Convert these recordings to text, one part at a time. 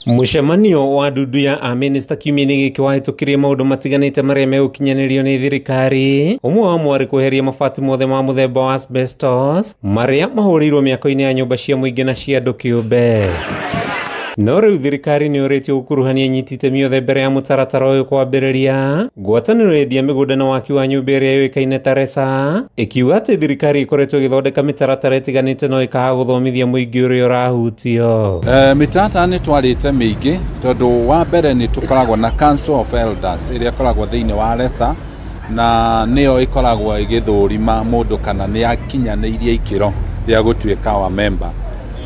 Mũcemanio wa ndundu ya amĩnĩsta kiumia-inĩ gĩkĩ wahĩtũkirie maũndũ matiganĩte marĩa megũkinyanĩrio nĩ thirikari. Ũmwe wamo warĩ kweheria mabati mothe ma mũthemba wa asbestos marĩa mahũrĩirwo mĩako-inĩ ya nyũmba cia mũingĩ na cia andũ kĩũmbe. No rĩu thirikari nĩ ũrĩtie gũkuruhania anyiti itemi othe mbere ya mũtaratara ũyũ kwambĩrĩria. Ngwatanĩro yendia mĩgũnda na waki wa nyũmba ĩrĩa yũĩkaine ta RESA ĩkiuga atĩ thirikari ĩkoretwo ĩgĩthondeka mĩtaratara ĩtiganĩte no ĩkaga gũthomithia mũingĩ ũrĩa ũrahutio. Mĩtaratara nĩ twarĩte mĩingĩ tondũ wa mbere nĩ tũkoragwo na Council of Elders ĩrĩa ĩkoragwo thĩinĩ wa RESA na nĩyo ĩkoragwo ĩgĩthũrima mũndũ kana nĩ akinyanĩirie ikĩro rĩa gũtuĩka wa member.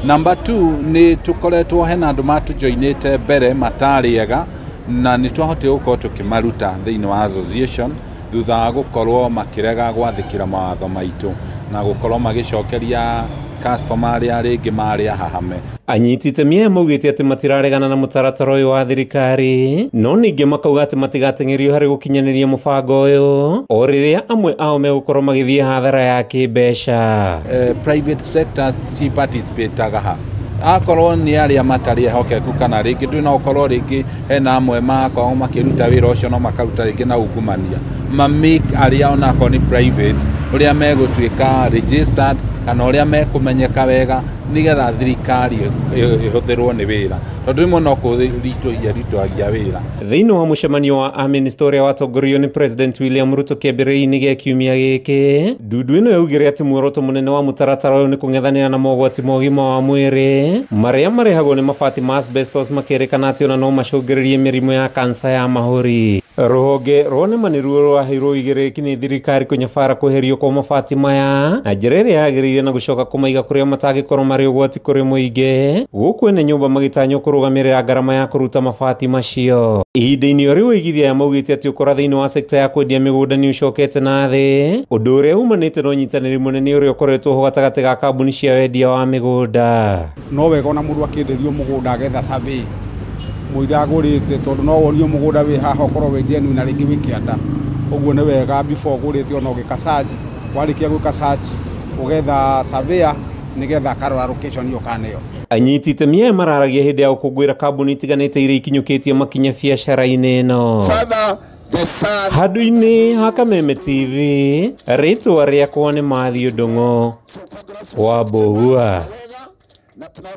Number 2 nĩ tũkoretwo hena andũ matũjoinĩte mbere matarĩ ega na nĩ twahotire gũkorwo tũkĩmaruta thĩinĩ wa association thutha wa gũkorwo makĩrega gwathĩkĩra mawatho maitũ na gũkorwo magĩcokeria customer arĩa rĩngĩ marĩ ahahame. Anyiti itemi aya maugĩte atĩ matiraregana na mũtaratara ũyũ wa thirikari no ningĩ makauga atĩ matigateng'erio harĩ gũkinyanĩria mũbango ũyũ o rĩrĩa amwe ao megũkorwo magĩthiĩ hathara ya kĩmbeca. Private sectors ci participataga ha akorwo nĩ arĩa matarĩ ehokeku kana rĩngĩ ndũ no ũkorwo rĩngĩ hena amwe makorwo makĩruta wĩra ũcio no makaruta rĩngĩ na ungumania mamake arĩa onakorwo nĩ private ũrĩa megũtuĩka registered kana ũrĩa mekũmenyeka wega nĩgetha thirikari ĩhũthĩrwo nĩ wĩra tondũ rĩmwe no kũritũhia ritũhagia wĩra. Thĩinĩ wa mũcemanio wa amĩnĩsta ũrĩa watongoririo nĩ President William Ruto kĩambĩrĩria-inĩ gĩa kiumia gĩkĩ, ndundu ĩno yaugire atĩ muoroto mũnene wa mũtaratara ũyũ nĩ kũng'ethanĩra na mogwati ma ũgima wa mwĩrĩ marĩa marehagwo nĩ mabati ma asbestos makĩrĩkana atĩ ona no macũngĩrĩrie mĩrimũ ya kansa ya mahũri. Rũhonge rwa NEMA nĩruo rwaheirwo ũigĩrĩrĩki nĩ thirikari kũnyabara kweherio kwa mabati maya na njĩra ĩrĩa yagĩrĩire na gũcoka kũmaiga kũrĩa matangĩkorwo marĩ ũgwati kũrĩ mũingĩ, gũkũ ene nyũmba magĩtanywo kũrũgamĩrĩra ngarama ya kũruta mabati macio. Ihinda-inĩ o rĩu aigithia aya maugĩte atĩ ũkora thĩinĩ wa sekta ya kwendia mĩgũnda nĩ ũcokete na thĩ, ũndũ ũrĩa umanĩte na ũnyitanĩri mũnene ũrĩa ũkoretwo ho gatagatĩ ga kambuni cia wendia wa mĩgũnda. No wega ona mũndũ akĩenderio mũgũnda agetha survey mũira agũrĩte tondũ no wonio mũgũnda wĩ haha ũkorwo wĩ genuine na rĩngĩ wĩ kĩanda. Ũguo nĩ wega before ũgũrĩte ona ũgĩka search, warĩkia gwĩka search ũgetha surveyor nĩgetha akarora location ĩyo kana nĩyo. Anyiti itemi aya mararagia hĩndĩ ya gũkũngũĩra kambuni itiganĩte iria ikinyũkĩtie makinya biacara-inĩ ĩno. Handũ-inĩ ha Kameme TV, rĩtwa rĩakwa nĩ Matthew Ndung'u wa Mbũgua.